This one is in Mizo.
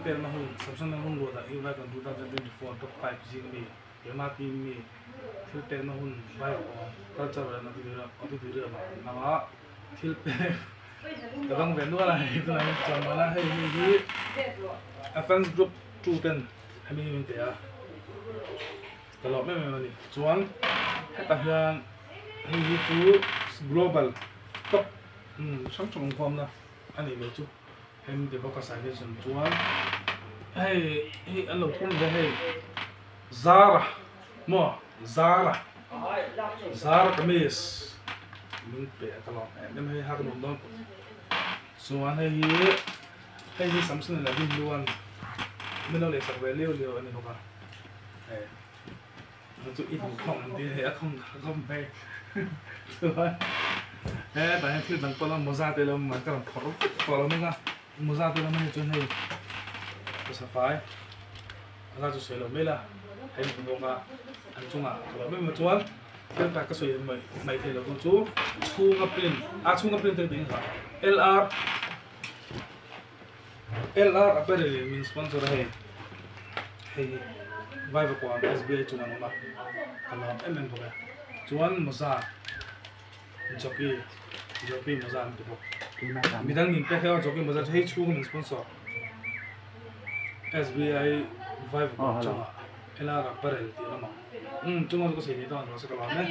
pekna hun Samson Lalhungruata Ivaikan 2024 top 5 zing ami Yma team mi thil pekna hun Vaivakawn Cultural and Auditorium ah an hmang a, thil pek ka dang ve nual a hei tunah hian chuan mana hei hei hi a fans group tu ten hemi hi min pe a ka lawm em em a ni chuan hetah hian hei hi chu global top hrang hrang awmkhawmna a nih mai chu. Hemi te bawk a citation chuan hei hei an lo thum ve hei Zara maw Zara Zara kamis min pe a ka lawm em em hei hak nuam dawn chuan hei hi hei hi Samson leh Rinluan min lo lehsak ve liau liau a ni bawk a hei chu chu i duh khawng an ti a hei a khawng a khawng hei chuan hetah hian thil dang pawh la mawza te lo awm a ka rawn phawrh vek tawh lo mek a mawza te lo awm a ni chuan hei pawisa fai a zat chu sawi lo mai la hei ni bawk a an chungah ka lo em em a chuan thil tak ka sawi mai mai thei lo chu chhunga print a chhunga print te tih kha L R LR Apparel in min sponsor a hei hei hi Vaivakawn SBI chung an awm a ka lawm em em bawk e chuan mawza jockey jockey mawza an ti bawk midang min pek hian jockey mawza chu hei chhung min sponsor SBI Vaivakawn chungah LR Apparel tih an awm ang umm chunga chu ka sawi thei dawn lo se ka lawm e.